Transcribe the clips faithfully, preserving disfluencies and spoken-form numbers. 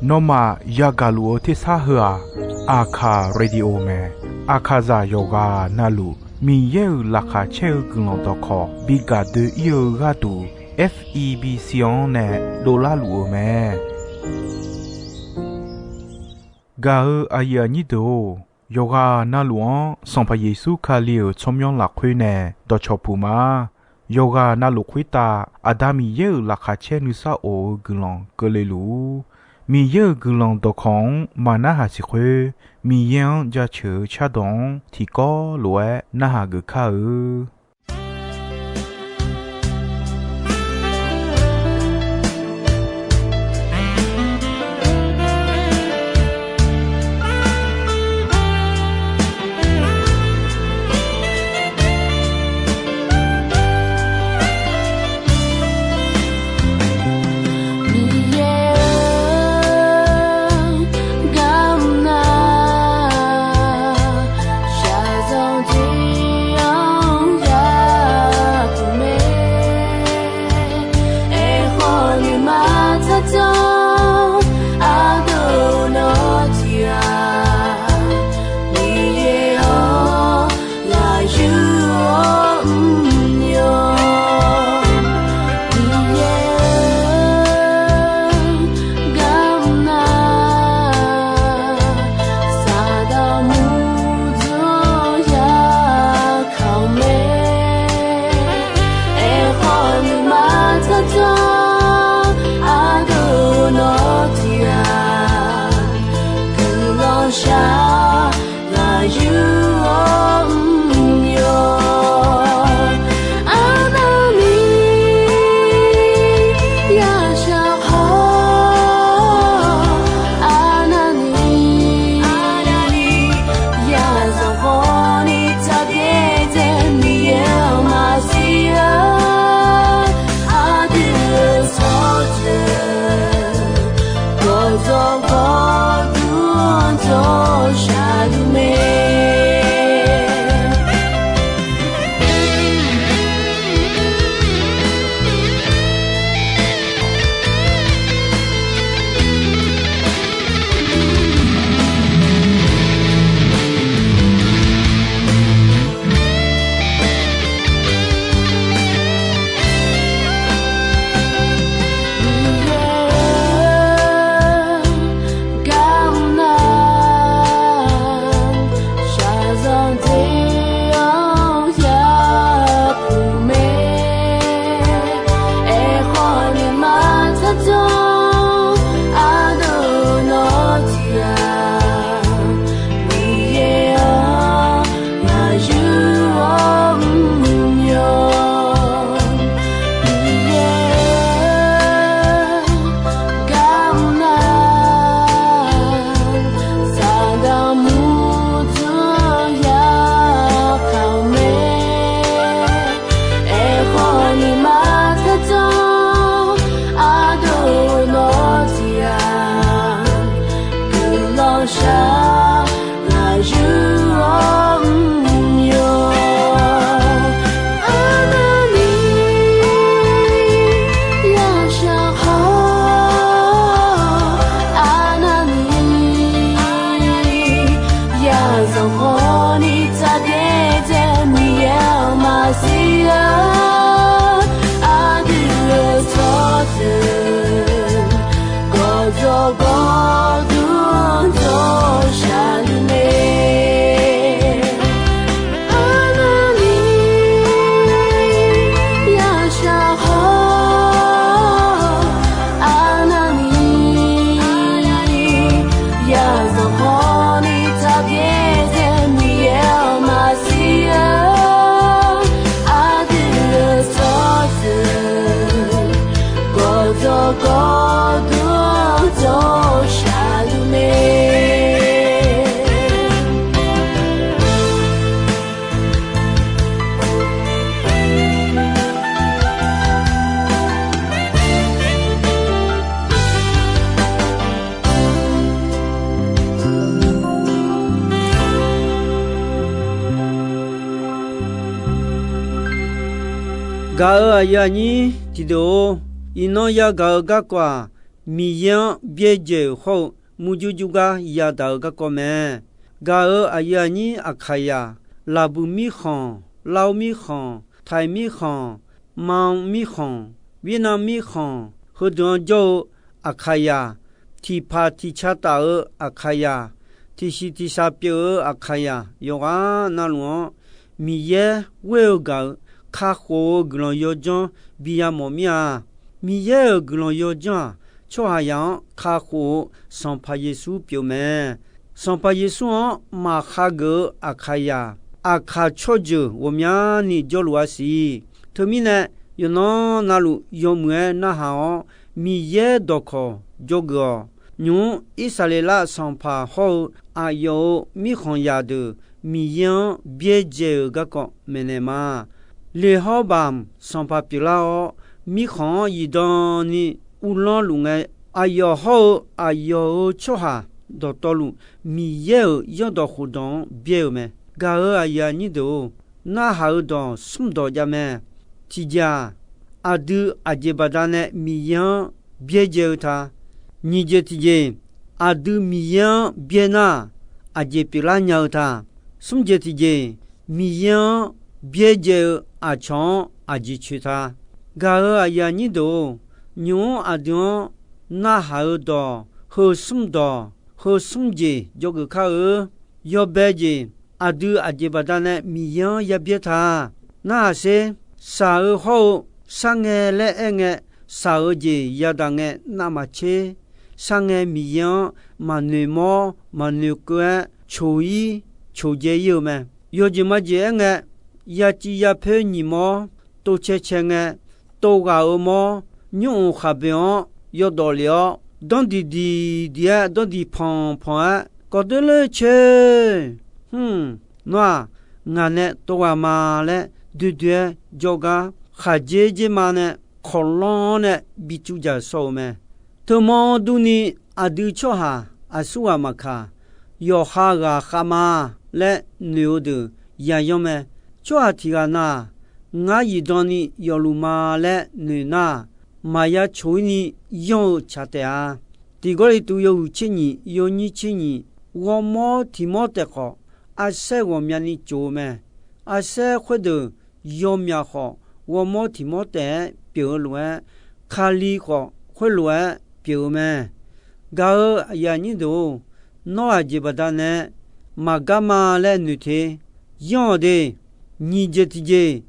Nawmaf yagaq luf-eu tersar heu-aq, Aqkaq Radio mae. Aqkaqzaq yawqghaq navluf Miqyaer-euq laqkhaq caer-eu guiqlanq dawqkawq bi gaq doe-ir-eu gharduq, F E B C-anr nae dovlar luf-eu mae. Gaq-eu aqyuif aqnyir deuq-or, yawqghaq navluf-anr Sanqpaq Yeqsur Kali-euq tsawrmyanr lafkhoer nae dawqcawq puq ma. Yawqghaq navluf khoertav Aqda Miqyaer-euq laqkhaq caer nuisar of-eu guiqlanq keuvle luf-ur. Miqyaer-euq guiqlanq dawqkawq-anr maq narhaq siq khoer, Miqyaer-anr jaceuq-eu cardawq-anr tiqkawv lof-aer narhaq geuf kar-eu. Miqyaer-or, garmr nar, shaqzanq tiq-anr yapuq mae. Aerkhawf nuima tsardzanr ardov nawr tiq-aq, Miqyaer-or, ngaq yur-awr mrnya. Miqyaer-or, garmr nar, Saqdaq murdzanr yakaq-eu mae. Aerkhawf nuima tsardzanr ardov nawr tiq-aq, guiqlanq shaq ngaq yur-awr mrnya. Arnavni yashaq khawf, arnavni yazanq khawf ni tsaqbyaer dzae Miqyaer-anr maqsiq-a. Aqdui-euq tsawrjeuq gawqdzawq gawqdmr dawq shaqluf mae. Miqyaer-or, garmr nar, shaqzanq tiq-anr yapuq mae. Aerkhawf nuima tsardzanr ardov nawr tiq-aq, Miqyaer-or, ngaq yur-awr mrnya. Miqyaer-or, garmr nar, Saqdaq murdzanr yakaq-eu mae. Aerkhawf nuima tsardzanr ardov nawr tiq-aq, guiqlanq shaq ngaq yur-awr mrnya. Arnavni yashaq khawf, arnavni yazanq khawf ni tsaqbyaer dzae Miqyaer-anr maqsiq-a. Aqdui-euq tsawrjeuq gawqdzawq gawqdmr dawq shaqluf mae. Arnavni yashaq khawf, arnavni yazanq khawf ni tsaqbyaer dzae Miqyaer-anr maqsiq-a. Aqdui-euq tsawrjeuq gawqdzawq gawqdmr dawq shaqluf mae. Gaq-euq aqyuif aqnyir tiqdeuq-or, iqnan yagaq-eu garkawv-aq, Miqyaer-anr byaerdzae-euq hawr-eu murjur jur gar yadaq-eu garkawv mae. Gaq-euq aqyuif aqnyir Aqkaqyaq, Laqbuiq mirkhanq, Lar-or mirkhanq, Taiq mirkhanq, Man mirkhanq, Wirnan mirkhanq, heudeuq-anr jawr-eu Aqkaqyaq, tiqpaq tiqca taf-euq Aqkaqyaq, tiqsiq tiqshaq pyeuf-eu Aqkaqyaq yawqghaq navluf-anr, Miqyaer ghoer-eu gaq-euq kakhof-eu guiqlanq yawdzanr bi yamawf mir-a. Miqyaer-euq guiqlanq yawdzanr-aq, tsawrhaqzaq-anr kakhof-eu Sanqpaq Yeqsur pyeuf mae. Sanqpaq Yeqsur-anr maqkhav geuf-eu Aqkaqyaq, Aqkaq tsawrjeuq ghawqmyani jawrluf-a siq. Teumirnae, yawqnan navluf yawmuiq-aer narhaq-awr, Miqyaer dawqkawq dzawgeuf-awq. Nymq-mr Irsaqleqlav sanqpaq hawr-eu aqyawf-euq mirkhanqzaq deuq Miqyaer-anr byaerdzae-euq garkawv maeqnaeq ma. Leqhawrbamq sanqpaq pyeuflar-awr, mirkhanq-anr zifdan ni uvlanr luf ngae, aqyawf hawr-eu aqyawf-euq tsawrhaq dawqtawvluf, Miqyaer-euq zanrdawq khofdawq-anr byaer-euq mae. Gaq-euq aqyuif aqnyir deuq-or, narhaq-eu dawq smr dawq jav mae. Tiqjeq-aq, aqdui aqjeq baqdanae Miqyaer-anr byaerdzae-eu ta. Nyiq jeq tiqjeq, aqdui Miqyaer-anr byaer nar, aqjeq pyeuflar nya-eu ta. Smr jeq tiqjeq, Miqyaer-anr byaerdzae-eu aqcawq-anr aqjeq coeq ta. Gaq-euq aqyuif aqnyir deuq-or, nymq-mr aqdui-anr narhaq-eu dawq heu smr dawq, heu smr jeq dzawgeuf kar-eu. Yawbae jeq, aqdui aqjeq baqdanae Miqyaer-anr yabyaer ta. Narhaq sher, shaq-eu hawr-eu sharngae laer aerngae, shaq-eu jeq yadaq ngae navmaqtser, sharngae Miqyaer-anr maqnoeq mawr maqnoeq keuv-aer coq-ir coqdzae-ir-eu mae. Yawjeq majeq aerngae, yaciv yapoer nyiq mawr, tovcae cae ngae, tov ghaq-eu mawr, nymr-euq khaqboeq-anr yawdawq lef-awr, danr diq diq diq-aer danr diq panq panq-aer, kawqdoer ler coer. Hmr, nawr-aq, ngaq nae tov ghaq ma laer doedoer-aer jawrgar, khaqdzer dzer ma nae kawqlanr-anr nae bi cuv dzaq shaw-euq mae. Teumanr durni, aqdui tsawrhaq aqsurghaq maqkaq, yawqha ghaq khav ma laer noeq-eu deuq yayanr mae. Tsawrhaq tiq ghaq na-aq, ngar zifdan ni yawfluf ma laer noeq nar, maqya coq-ir ni yanr-eu tsaq taef-a. Tiq Gawrliqtu yawhuiq tser nyiq yawnyir tser nyiq, ghawrmawr tiq mawr taef khawf, arsaer ghawqmyani coq-eu mae. Arsaer khoerdeuq yawmyaq khawf, ghawrmawr tiq mawr taef-aer pyeuf-eu lof-aer, Kali khawf khoerlof-aer pyeuf-eu mae. Gaq-euq aqyuif aqnyir deuq-or, nawr aqjeq baqdanae maqgar ma laer noeq te. Yanr-awq de. Nyiq jeq tiqjeq,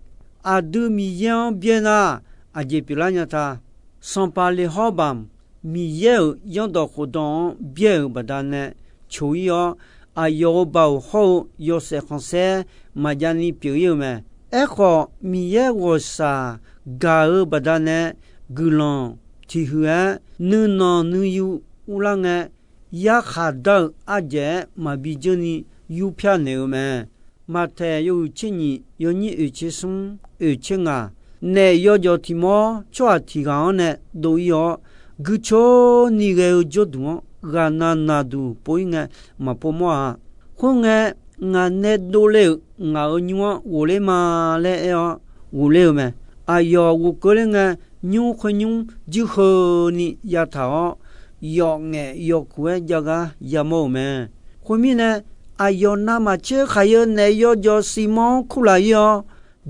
aqdui Miqyaer-anr byaer nar, aqjeq pyeuflar nya ta. Sanqpaq Leqhawrbamq Miqyaer-euq zanrdawq khofdawq-anr byaer-euq baqdanae coq-ir-awr, aqyawf-euq baoq hawr-eu yawshaef khanqsaer maqjav ni pyeuf-ir-eu mae. Aerkhawf, Miqyaer ghawqshaq gaq-eu baqdanae guiqlanq tiq huiq-aer nuinanq nuiyu uvlar ngae, yarkhaq dar-euq ardzaeq-aer maqbi dzeur ni yurpyar naeq-eu mae. Maqtaeq yawhuiq tser nyiq yawnyir oeq tser smr oeq tser ngaq, naef yawjawf tiq mawr tsawrhaq tiq ghaq-anr nae dov-ir-awr, guicoer ni ghae-eu jawrduq-anr ghaqna naqduq pov-ir ngae maqpov mawr-a. Khoerngae, ngaq nae dovle-euq ngaq-euq nymr-anr ghofler ma laer aer-awr ghofler-eu mae. Aqyawf ghofkeuv ler ngae, nymr khoer nymr jir heu ni yataq-awr, yawf ngaef yawf kuq-aer jav gar yamawr-euq mae. Khoermirnae, aqyawf navmaqtser khaqyeu naef yawjawf siqmanr kurlaq-ir-awr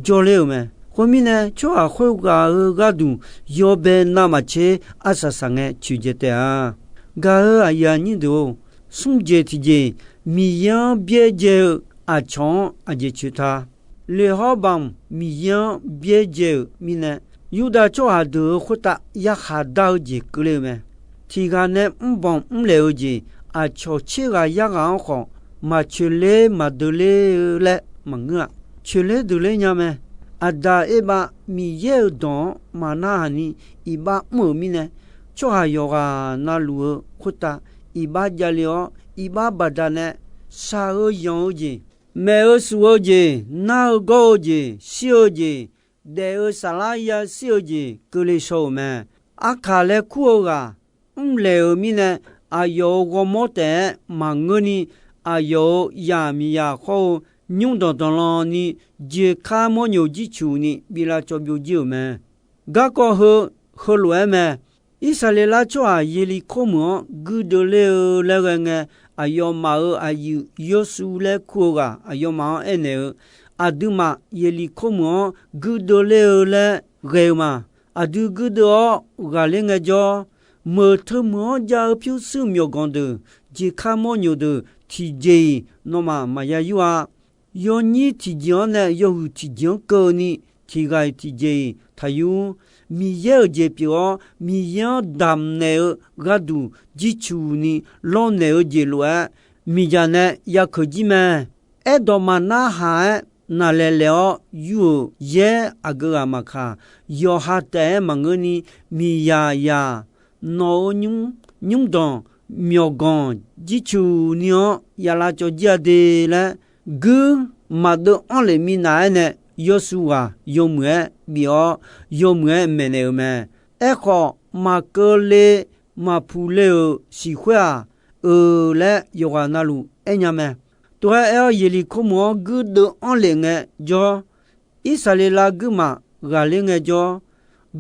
jawrler-euq mae. Khoermirnae, tsawrhaq khoerghaq-euq gharduq yawbae navmaqtser arsaq saq ngae coeqdzae taef-a. Gaq-euq aqyuif aqnyir deuq-or, smr jeq tiqjeq, Miqyaer-anr byaerdzae-eu aqcawq-anr aqjeq coeq ta. Leqhawrbamq Miqyaer-anr byaerdzae-euq mirnae, Yurdav tsawrhaq deuq-euq khoertav yarkhaq dar-eu jeq keuvle-eu mae. Tiq ghaq nae mrbanq mrlaeq-eu jeq, aqcawq tser ghaq yar ghaq-anr khawf maqcoeqler maqdeuq ler-eu laer maqngeur-a. Coeqler deuq ler nya mae. Aqdaq Erbav Miqyaer-euq dawq-anr maqnarhaq ni iqbax mr-euq mirnae, tsawrhaq yawqghaq navluf-eu khoertav iqbax javle-awr, iqbax baqdanae shaq-eu yanq-eu jeq, maef-eu suf-eu jeq, nar-eu gawr-eu jeq, shir-eu jeq, daef-eu saflar yashir-eu jeq keuvle shaw-euq mae. Arkaq laer kur-eu ghaq mrlaeq-euq mirnae, aqyawf-euq ghawrmawr taef-aer maqngeurni, aqyawf-euq yaqmiqyaq khawr-eu nymr danqdanqlan ni, jeqkar mawrnyoq jircuq ni bi lavcawv byovjir-euq mae. Garkawv heu, heulof-aer mae. Irsaqleqlav tsawrhaq Yeqliqkor meuq-anr guirdeuv ler-eu laer ghae ngae, aqyawfmaf-euq aqyuif Yawshuv laer kur-eu ghaq aqyawfmaf-anr aernaeq-eu, Aqduimaf Yeqliqkor meuq-anr guirdeuv ler-eu laer ghae-eu ma. Aqdui guirdeuv-awr ghaqler ngaejawr, meuq teumeuq-anr jav-eu pyurshuir myawqganq deuq, jeqkar mawrnyoq deuq tiqjeq-iq nawmaf maqya yur-a. Yawnyir tiqjeq-anr nae yawhuiq tiqjeq-anr keuvni, tiq ghaq-iq tiqjeq-iq taqyur. Miqyaer-euq jeq pyeuf-awr, Miqyaer-anr damqnaeq-eu gharduq jircuq ni lawrnaeq-eu jeq lof-aer, miqdzaq nae yakeuq jir mae. Aerdawq maqnarhaq-aer naqlaeq laeq-awr yur-euq yaer aqgeu ghaq maqkaq, yawqha taef-aer maqngeurni, miqzaq zaq nawq-euq nymr, nymrdanq myawqganq jircuq ni-anr yalav cawv jir-a de laer, guir maqdeuv anr lef minav-aer nae, Yawshuv ghaq yawmuiq-aer bif-awr, yawmuiq-aer maeqnaeq-euq mae. Aerkhawf, maqkeuvle maqpuq le-euq siqkhoer-aq, eu laer yawqghaq navluf aernya mae. Tov-aer aer-awr, Yeqliqkor meuq-anr guirdeuv anr lef ngaejawr, Irsaqleqlav guirmaf ghaqler ngaejawr,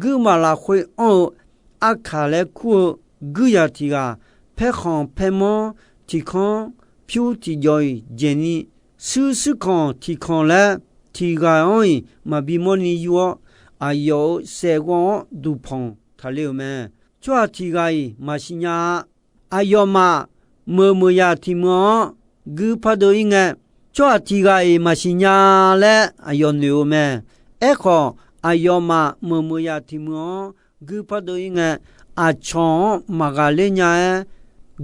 guirmaf lafkhoer anr-eu Arkaq laer kur-eu guirzaq tiq ghaq, paerkhanq paermanr tiqkanr pyur tiqjawq-iq dzaeqni, shuir shuirkanq tiqkanq laer tiq ghaq-anr-iq maqbi mawrni yur-awr, aqyawf-euq saeqghawv-anr duqpanq taqle-euq mae. Tsawrhaq tiq ghaq-iq maqsiq nya-a. Aqyawfmaf meuq meuq yaq tiq meuq-anr guir pardeuv ir ngae, tsawrhaq tiq ghaq-iq maqsiq nya laer aqyawf noeq-eu mae. Aerkhawf, aqyawfmaf meuq meuq yaq tiq meuq-anr guir pardeuv ir ngae, aqcawq-anr maqghaqler nya-aer,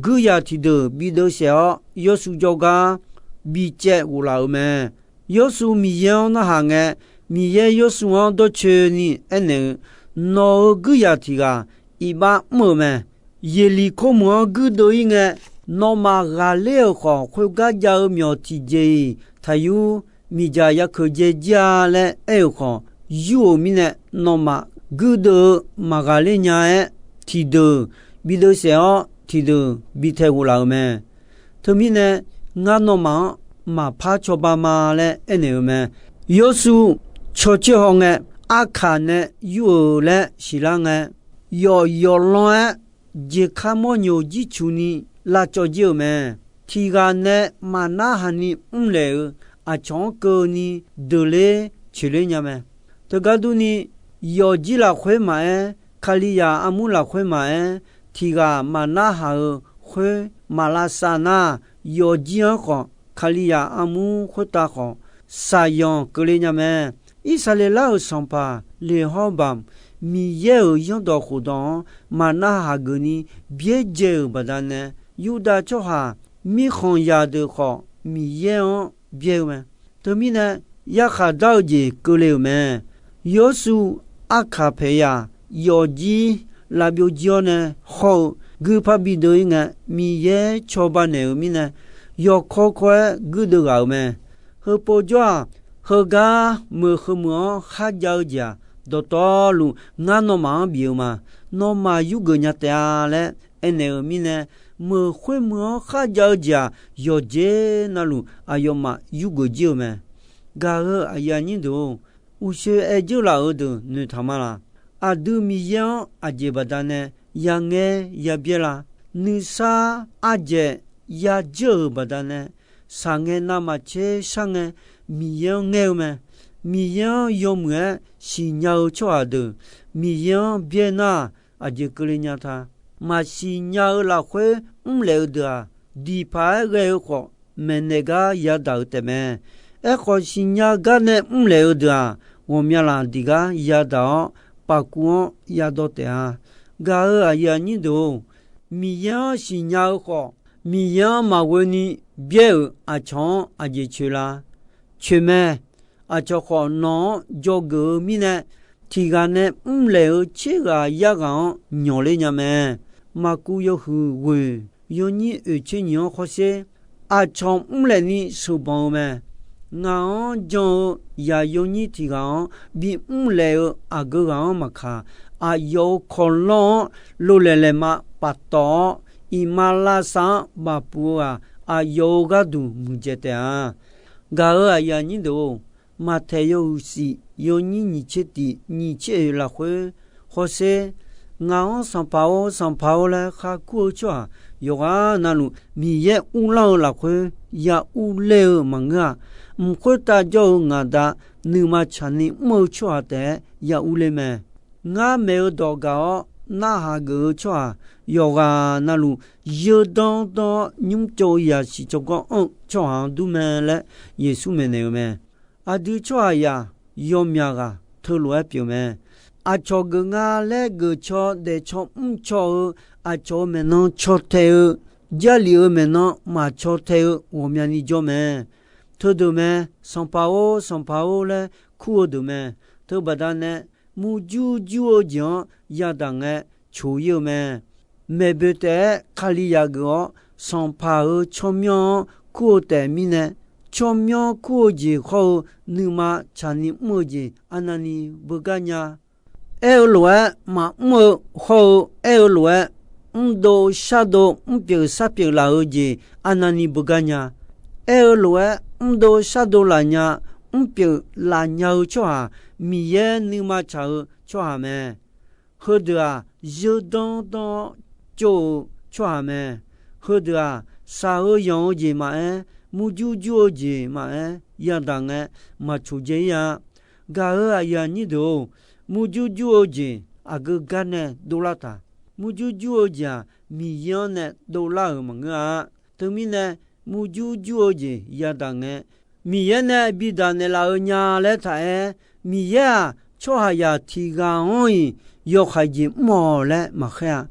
guirzaq tiqdeuq bideuv saef-awr, Yawshuv jawrgar bicaev ghoflaf-euq mae. Yawshuv Miqyaer-anr narhaq ngae, Miqyaer Yawshuv-anr dawrcoeni aernaeq-eu, Nawq-euq guirzaq tiq ghaq iqbax mr-euq mae. Yeqliqkor meuq-anr guirdeuv ir ngae, nawmaf ghaqler-euq khawf, khoergar jav-eu myawq tiqjeq-iq taqyur, miqdzaq yakeuq dzae jir-a laer aer-euq khawf, yur-euq mirnae, nawmaf guirdeuv-eu maqghaqler nya-aer, tiqdeuq bideuv saef-awr, tiqdeuq bi tae ghoflaf-euq mae. Teumirnae, ngar nawmaf-anr maqpar cawba ma laer aernaeq-euq mae. Yawshuv cawcoer hawngae, Arkaq nae yur-euq laer siqlar ngae, yawf yawf lan-aer jeqkar mawrnyoq jircuq ni lavcawv jir-euq mae. Tiq ghaq nae maqnarhaq ni mrlaeq-eu, aqcawq-anr keuvni deuq ler coeqler nya mae. Teugar durni, yawfjir lafkhoer maqaer, Kalizaq armur lafkhoer maqaer, tiq ghaq maqnarhaq-euq khoer maq lavsav nar, yawfjir-anr khawf, Kalizaq armur khoertav khawf, saqyanq keuvle nya mae. Irsaqleqlav-euq sanqpaq Leqhawrbamq, Miqyaer-euq zanrdawq khofdawq-anr maqnarhaq geufni byaerdzae-euq baqdanae, Yurdav tsawrhaq mirkhanqzaq deuq khawf, Miqyaer-anr byaer-eu mae. Teumirnae, yarkhaq dar-eu jeq keuvle-euq mae. Yawshuv Arkaq paeq yaq yawfjir lavbyov jir-awr nae hawr-eu guirpar bideuv ir ngae, Miqyaer cawba naeq-euq mirnae, yawkawr kawr-aer guirdeuv ghaq-euq mae. Heupov jawr-aq, heugar meuq heumeuq-anr kharjav-eu jeq-aq, dawqtawvluf ngar nawmaf-anr bif-eu ma. Nawmaf yurgeuf nya taef-a laer aernaeq-euq mirnae, meuq khoermeuq-anr kharjav-eu jeq-aq, yawqjeq navluf aqyawfmaf yurgeuf jir-eu mae. Gaq-eu aqyuif aqnyir deuq-or, uqshoe aer dzeurlaf-euq deuq noeqtaq ma laq? Aqdui Miqyaer-anr aqjeq baqdanae yangaer yabyaer la? Nuisar ardzaeq yadzeur-euq baqdanae, shaqngae navmaqtser sharngae Miqyaer-anr ngaer-eu mae. Miqyaer-anr yawmuiq-aer siqnya-eu tsawrhaq deuq, Miqyaer-anr byaer nar, aqjeq keuvle nya ta. Maqsiq nya-eu lafkhoer mrlaeq-eu deuq-aq, diqpaq-aer ghae-eu khawf, maeqnaeq gar yadaq-eu taefmae. Aerkhawf, siqnya gar nae mrlaeq-eu deuq-aq, ghawqmya laf diq gar yadaq-awr, pafkuv-anr yadawr taef-a. Gaq-eu aqyuif aqnyir deuq-or, Miqyaer-anr siqnya-eu khawf, Miqyaer-anr maqghoeni byaer-euq aqcawq-anr aqjeq coeq la? Coeq mae. Aqcawq khawf, nawq-anr dzawgeuf-eu mirnae, tiq ghaq nae mrlaeq-eu tser ghaq yar ghaq-anr nyanqler nya mae. Maqkuv yawhuiq ghoeq yawnyir oeq tser nyiq-anr khawrsher, aqcawq mrlaeq ni sheuqbanq-eu mae. Ngaq-anr jan-eu zaq yawnyir tiq ghaq-anr bimr laeq-eu aqgeu ghaq-anr maqkaq, aqyawf-euq kawqlanr-anr lolaeq laeqma paftawf-awr, iqmalavshav-anr maqpuq-eu ghaq, aqyawf-euq gharduq muiqdzaeq taef-a. Gaq-eu aqyuif aqnyir deuq-or, Maqtaeq yawhuiq shif yawnyir nyiq tser tiq nyiq tser oeq lafkhoer hawsher, Ngaq-anr Sanqpaq-or, Sanqpaq-or laer kharkur-eu tsawrhaq yawqghaq navluf, Miqyaer uvlanr-eu lafkhoer ya urler-eu maqngeur-a. Mq khoertav jawr-eu ngaq Da nuima tsaqni mr-eu tsawrhaq taef-aer ya urler mae. Ngar maeq-eu dawq gaq-awr narhaq geuf-eu tsawrhaq yawqghaq navluf, yeudanr danr-awr nymr tsov-eu zaqsiq tsawrganr anr-eu tsawrhaq-anr dur mae laer Yeqsur maeqnaeq-eu mae. Aqdui tsawrhaqzaq yawmyaq ghaq teulof-aer pyeuf mae. Aqcawq geuf nga laer geuf caw daef caw mr caw-eu, aqcawq-euq maeqnan caw tae-eu, Jarlif-euq maeqnan maqcaw tae-eu ghawqmyani jawr mae. Teudeuq mae, Sanqpaq-or, Sanqpaq-or laer kur-eu deuq mae. Teubaqda nae murjur jur-eu jeq-anr yadaq ngae coq-ir-eu mae. Maeqboeq taef-aer Kalizaq geuf-awr, Sanqpaq-euq tsawrmyanr-anr kur-eu taef mirnae, tsawrmyanr kur-eu jeq hawr-eu nuima tsaqni mr-eu jeq arnavni beugar nya. Aer-eu lof-aer maqmr-eu hawr-eu, aer-eu lof-aer mrdov shardov mrpyeuf sharpyeuf laf-eu jeq arnavni beugar nya. Aer-eu lof-aer mrdov shardov laf nya, mrpyeuf laf nya-eu tsawrhaq, Miqyaer nuima tsaq-eu tsawrhaq mae. Heudeuq-aq, zeur danr danr-awr tsov-eu tsawrhaq mae. Heudeuq-aq, shaq-eu yanq-eu jeq maqaer, murjur jur-eu jeq maqaer yadaq ngae, maqcoq dzae-ir-a. Gaq-euq aqyuif aqnyir deuq-or, murjur jur-eu jeq aqgeu gar nae dovlar taq. Murjur jur-eu jeq-aq, Miqyaer-anr nae dovlar-euq maqngeur-a. Teumirnae, murjur jur-eu jeq yadaq ngae, Miqyaer nae bidaq naeqlaf-eu nya laer taq-aer, Miqyaer-aq, tsawrhaqzaq tiq ghaq-anr-iq yawhaiq jeq mr-awq laer maqkhaer-a.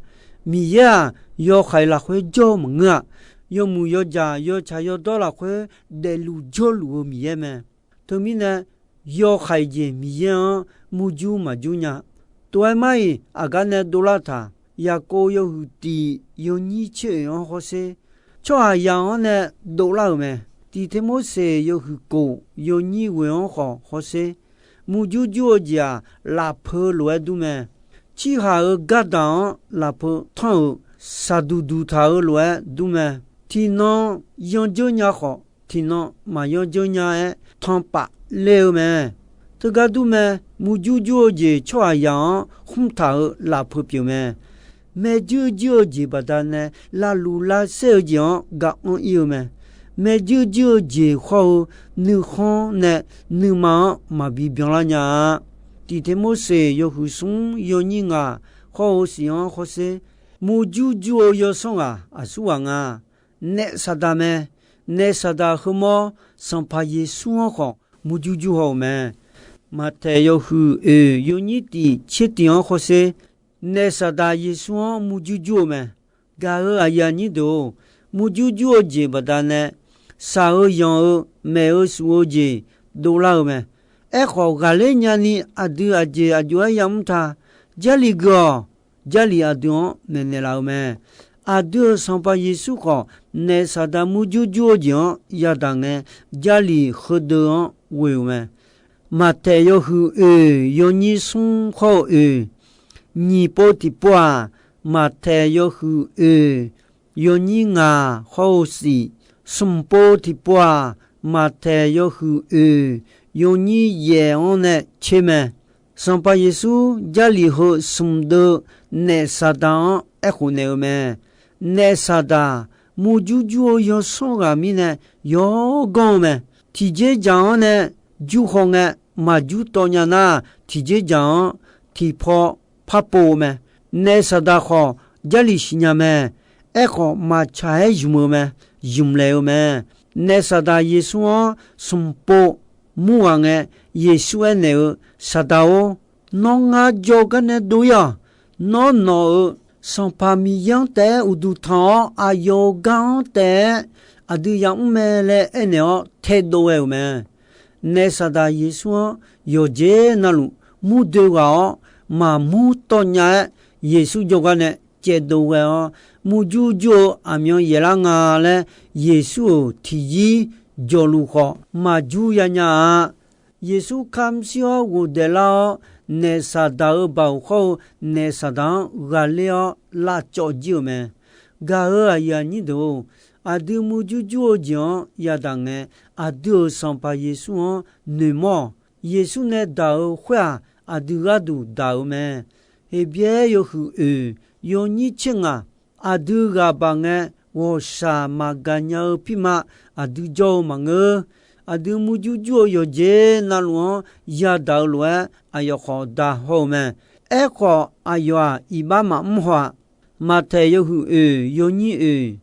Miqyaer-aq, yawhaiq lafkhoer jawr-eu maqngeur-a. Yawmuiq yawjaq yawtsaq yawdawr lafkhoer daefluf jawrluf-eu Miqyaer mae. Teumirnae, yawhaiq jeq Miqyaer-anr murjur maqjur nya. Tov-aer mar-iq aqgar nae dovlar taq. Yaqkov yawhuiq tiq yawnyir tser oeq-anr hawsher, tsawrhaqzaq-anr nae dovlar-euq mae. Tiq Tirmorseq yawhuiq kof yawnyir ghoeq-anr khawf hawsher, murjur jur-eu jeq-aq, lafpeu lof-aer dur mae. Cirhaq-euq gardaq-anr lafpeu tanr-euq saqduq duq taq-eu lof-aer dur mae. Tiqnan yandzeur nya khawf, tiqnan maqyandzeur nya-aer tanqpaf ler-eu mae. Teugar dur mae. Murjur jur-eu jeq tsawrhaqzaq-anr khmr taq-euq lafpeu pyeuf mae. Maerjuir juir-eu jeq baqdanae lavluf lavsaer-eu jeq-anr ga anr-ir-eu mae. Maerjuir juir-eu jeq hawr-eu nuikhanr nae nuima-anr maqbi byanlar nya-a. Tiq Tirmorseq yawhuiq smr yawnyir ngaq hawr-eu siq-anr hawsher, murjur jur-eu yawsanr ghaq aqsurghaq nga. Naef Saqdaq mae. Naef Saqdaq heumawr Sanqpaq Yeqsur-anr khawf murjur jur haw-euq mae. Maqtaeq yawhuiq oeq yawnyir tiq tser tiq-anr hawsher, Naef Saqdaq Yeqsur-anr murjur jur-eu mae. Gaq-euq aqyuif aqnyir deuq-or, murjur jur-eu jeq baqdanae shaq-eu yanq-eu maeq-eu shuf-eu jeq dovlar-eu mae. Aerkhawf, ghaqler nyani aqdui aqjeq aqjox-aer yamr ta. Jarlif geuf-awq. Jarlif aqdui-anr maeqnaeq laf-eu mae. Aqdui-euq Sanqpaq Yeqsur khawf, Naef Saqdaq murjur jur-eu jeq-anr yadaq ngae, Jarlif heudeuq-anr ghoe-euq mae. Maqtaeq yawhuiq oeq yawnyir smr hawr-eu oeq, nyiq pov tiqpov-aq, Maqtaeq yawhuiq oeq yawnyir ngaq hawr-eu siq, smq pov tiqpov-aq, Maqtaeq yawhuiq oeq yawnyir yaef-anr nae tser mae. Sanqpaq Yeqsur Jarlif heu smq deuv Naef Saqdaq-anr aerkhof naeq-eu mae. Naef Saqdaq murjur jur-eu yawsanr ghaq mirnae yawganr-eu mae. Tiqjeq dzaq-anr nae jur haw ngae, maqjur tawv nya nar, tiqjeq dzaq-anr tiqpaw par pov-eu mae. Naef Saqdaq khawf, Jarlif siqnya mae. Aerkhawf, maqtsaq-aer zmq-eu mae. Zmq laeq-eu mae. Naef Saqdaq Yeqsur-anr smq pov mur ghaq ngae, Yeqsur aernaeq-eu, Saqdaq-or, nawr ngar jawrgar nae dov-ir-awq. Nawr nawq-euq Sanqpaq Miqyaer-anr taef-aer uqduq tanq-awr, aqyawf-euq gar-anr taef-aer aqdui yamr mae laer aernaeq-awr taedov ghae-euq mae. Naef Saqdaq Yeqsur-anr yawqjeq navluf mur doe ghaq-awr, maqmur tawv nya-aer Yeqsur jawrgar nae caevdov ghae-awr, murjur jur-eu aqmyan yaeqlar nga laer Yeqsur-euq tiqyir jawqluf khawf maqjur ya nya-a. Yeqsur kamr shir-awr ghofdaef lar-awr, Naef Saqdaq-euq baoq hawr-eu Naef Saqdaq-anr ghaqler-awr lavcawv jir-euq mae. Gaq-euq aqyuif aqnyir deuq-or, aqdui murjur jur-eu jeq-anr yadaq ngae, aqdui-euq Sanqpaq Yeqsur-anr noeqmawr-awq. Yeqsur nae daq-euq khoer-aq, aqdui gharduq daq-euq mae. Heqbyaer yawhuiq oeq yawnyir tser ngaq, aqdui ghaq baq ngae, ghawqshaq maqgaq nya-eu pirma aqdui jawr-eu maqngeur. Aqdui murjur jur-eu yawqjeq navluf-anr yadaq-eu lof-aer, aqyawf khawf da haw-eu mae. Aerkhawf, aqyawf-aq, iqbax maqmr haw-aq. Maqtaeq yawhuiq oeq yawnyir oeq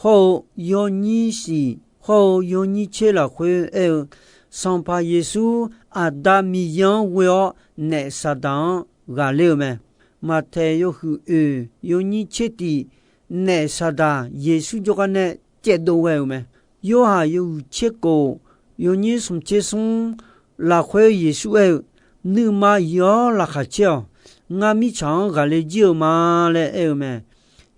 hawr-eu yawnyir shif hawr-eu yawnyir tser lafkhoer aer-eu, Sanqpaq Yeqsur Aqda Miqyaer-anr ghoe-awr naef Saqdaq-anr ghaqler-eu mae. Maqtaeq yawhuiq oeq yawnyir tser tiq, naef Saqdaq Yeqsur jawrgar nae caevdov ghae-euq mae. Yorhaq yawhuiq tser kof yawnyir smq tser smr lafkhoer Yeqsur aer-eu, Nuima yif-awr laqkhaq caer-awq. Ngar mirtsaq-anr ghaqler jir-eu ma laer aer-eu mae.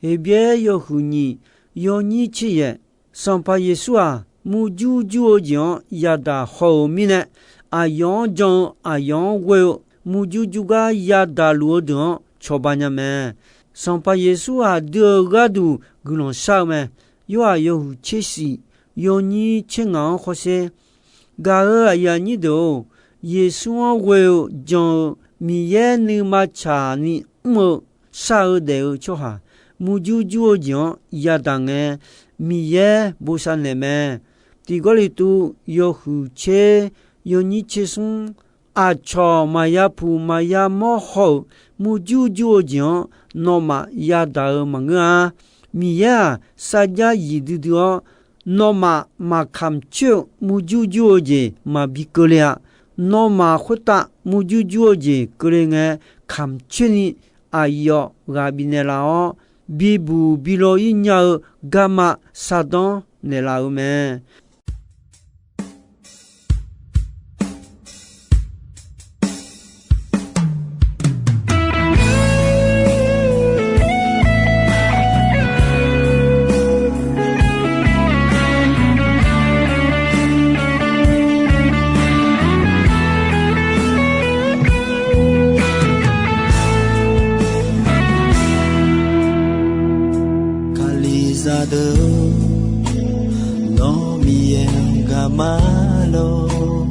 Heqbyaer yawhuiq nyiq yawnyir tser yaeq, Sanqpaq Yeqsur-aq, murjur jur-eu jeq-anr yadaq haw-euq mirnae, aqyawf-anr jan-eu aqyawf-anr ghoe-eu murjur jur gar yadaq luf-eu deuq-anr cawba nya mae. Sanqpaq Yeqsur aqdui-euq gharduq guiqlanq shar-eu mae. Yorhaq yawhuiq tser shif yawnyir tser ngaq-anr hawsher, gaq-euq aqyuif aqnyir deuq-or, Yeqsur-anr ghoe-eu jan-eu Miqyaer nuima tsaqni mr-eu shar-eu daef-eu tsawrhaq murjur jur-eu jeq-anr yadaq ngae, Miqyaer bosav naeq mae. Tiq Gawrliqtu yawhuiq tser yawnyir tser smr, aqcawq maqya puq maqya mawr haw-euq murjur jur-eu jeq-anr nawmaf yadaq-eu maqngeur-a. Miqyaer-aq, sarjax zif duidui-awr, nawmaf maqkamq coer-eu murjur jur-eu jeq maqbi keuvle-a. Nawmaf khoertav murjur jur-eu jeq keuvle ngae, kamq coer ni aqyawf ghaq bifnaeq laf-awr, bibuq bi law-ir nya-eu garma sardanr naeqlaf-eu mae. Kalizaq deuq, nawr Miqyaer-anr gaq ma lor.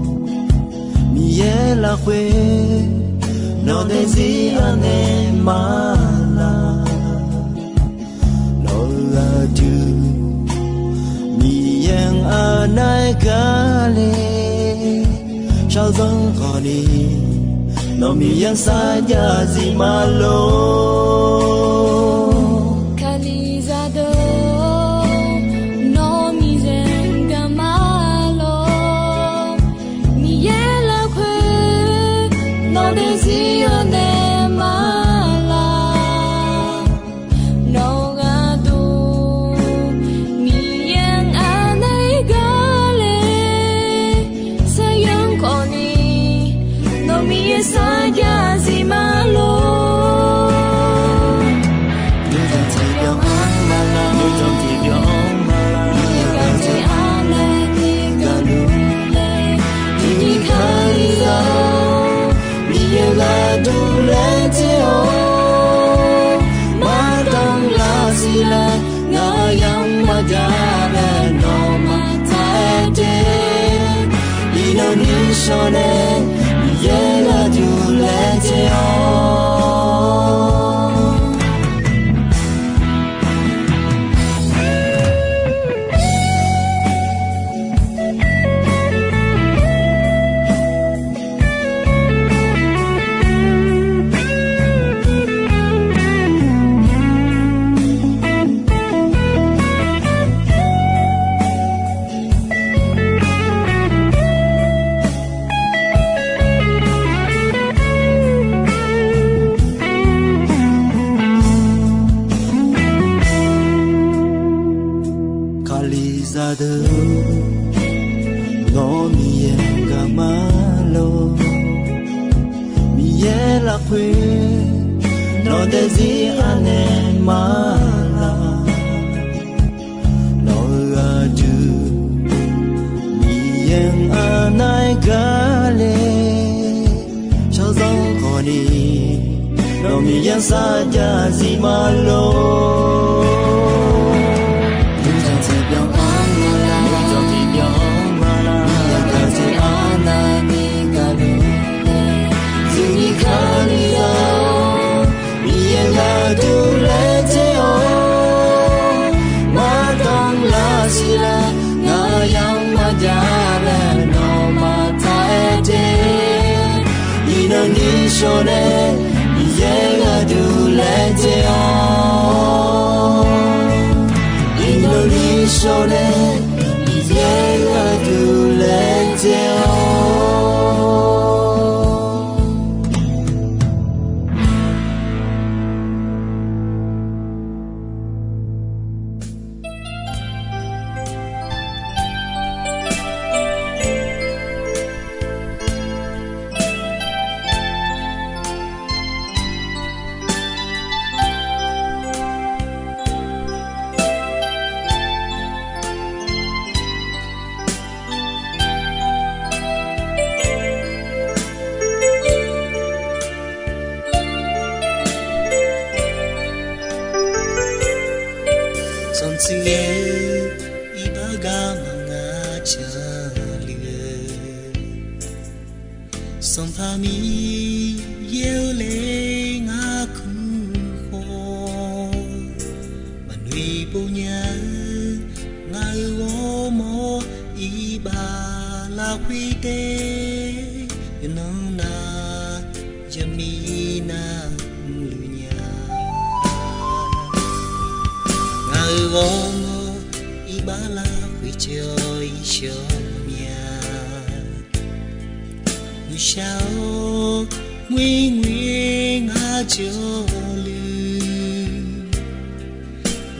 Miqyaer lafkhoer nawq daefzir anaeq ma laq. Nawq-eu aqdui, Miqyaer-anr anaeq gaq le. Shaqzanr khawf ni, nawq Miqyaer-anr sarjax zif ma lor. Kalizaq deuq, nawr Miqyaer-anr gaq ma lor. Miqyaer lafkhoer nawq daefzir anaeq ma laq. Nawq-eu aqdui, Miqyaer-anr anaeq gaq le. Shaqzanr khawf ni, nawq Miqyaer sarjax zif ma lor. Nuijan tiqbyan-anr ma laq, nuijan tiqbyan-anr ma laq. Miqyaer gaqdzae arnav ni gaqluf laer, tiqnyir Kalizaq-or, Miqyaer gharduq laer tser-awr, maqdanr lar siq laer, ngaq yamq maqjav laer nawmaf taq-aer te. Iqnan nuishawr nae Miqyaer gharduq laer tser-awr. Kalizaq deuq, nawr Miqyaer-anr gaq ma lor. Miqyaer lafkhoer nawq daefzir anaeq ma laq. Nawq-eu aqdui, Miqyaer-anr anaeq gaq le. Shaqzanr khawf ni, nawq Miqyaer-anr sarjax zif ma lor. Nuijan tiqbyan-anr ma laq, nuijan tiqbyan-anr ma laq. Miqyaer gaqdzae arnav ni gaqluf laer, tiqnyir Kalizaq-or, Miqyaer gharduq laejae-awr. Sanqtsuif-eu iqbax garma ngar janluf-eu, Sanqpaq Miqyaer-eu laer ngar kur khawf, maqnoeq pov nya-eu ngaq-euq ghawrmawr iqbax lafkhoer taef, yawqnan nav yaqmiq nav mrluf nya. Ngaq-euq ghawrmawr iqbax lafkhoer jawr-ir shawr mya. Nuishar-awr, ngoerngoer ngar jawrluf,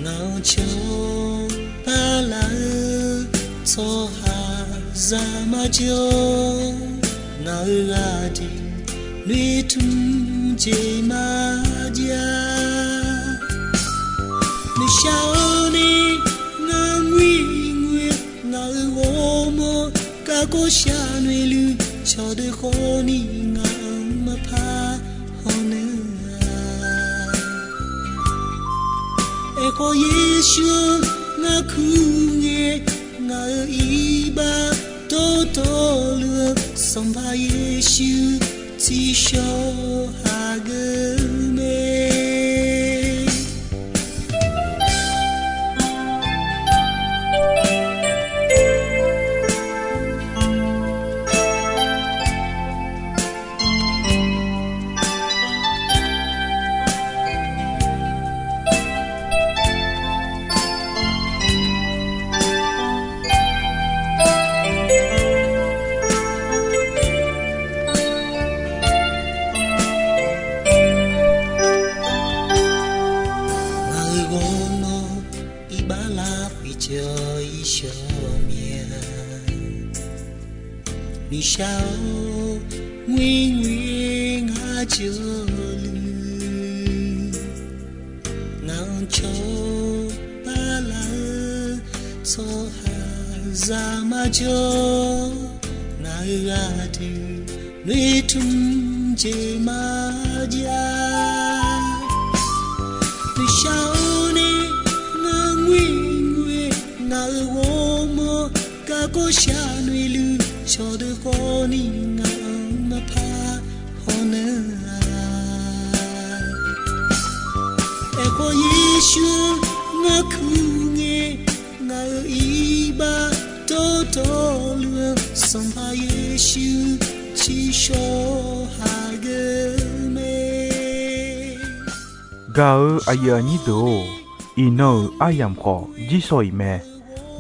ngaq-anr cawba laf-eu tsawrhaqzaq marjawr, ngaq-euq ghaq deuq noeqtmq jeq marjav. Nuishar-awr nae, ngar ngoerngoer ngaq-euq ghawrmawr garkawv shar noeqluf cawqdeuq khawfni ngaq-anr maqpar hawnaeq-a. Aerkhawf Yeqsur-anr ngar kur ngae, ngaq-euq iqbax dawrdawqluf-eu Sanqpaq Yeqsur tsiqshawq hageuf mae. Ngaq-euq ghawrmawr iqbax lafkhoer jawr-ir shawr mya. Nuishar-awr, ngoerngoer ngar jawrluf, ngaq-anr cawba laf-eu tsawrhaqzaq marjawr, ngaq-euq ghaq deuq noeqtmq jeq marjav. Nuishar-awr nae, ngar ngoerngoer ngaq-euq ghawrmawr garkawv shar noeqluf cawqdeuq khawfni ngaq-anr maqpar hawnaeq-a. Aerkhawf Yeqsur-anr ngar kur ngae, ngaq-euq iqbax dawrdawqluf-eu Sanqpaq Yeqsur tsiqshawq hageuf mae. Gaq-eu aqyuif aqnyir deuq-or, iqnan-euq aryamq khawf jirsawq iq mae.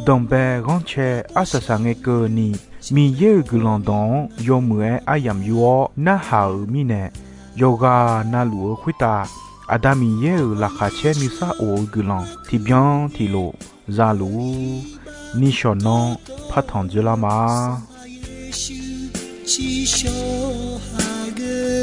Danqbae ghanrcae arsaq saq ngae keuvni, Miqyaer-euq guiqlanq dawq-anr yawmuiq-aer aryamq yur-awr narhaq-euq mirnae, yawqghaq na luf-eu khoertav Aqda Miqyaer-euq laqkhaq caer nuisar of-eu guiqlanq tiqbyan tiqlof za luf-ur. Nishawq nanr partanq dzoerlar ma. Yeqsur tsiqshawq hageuf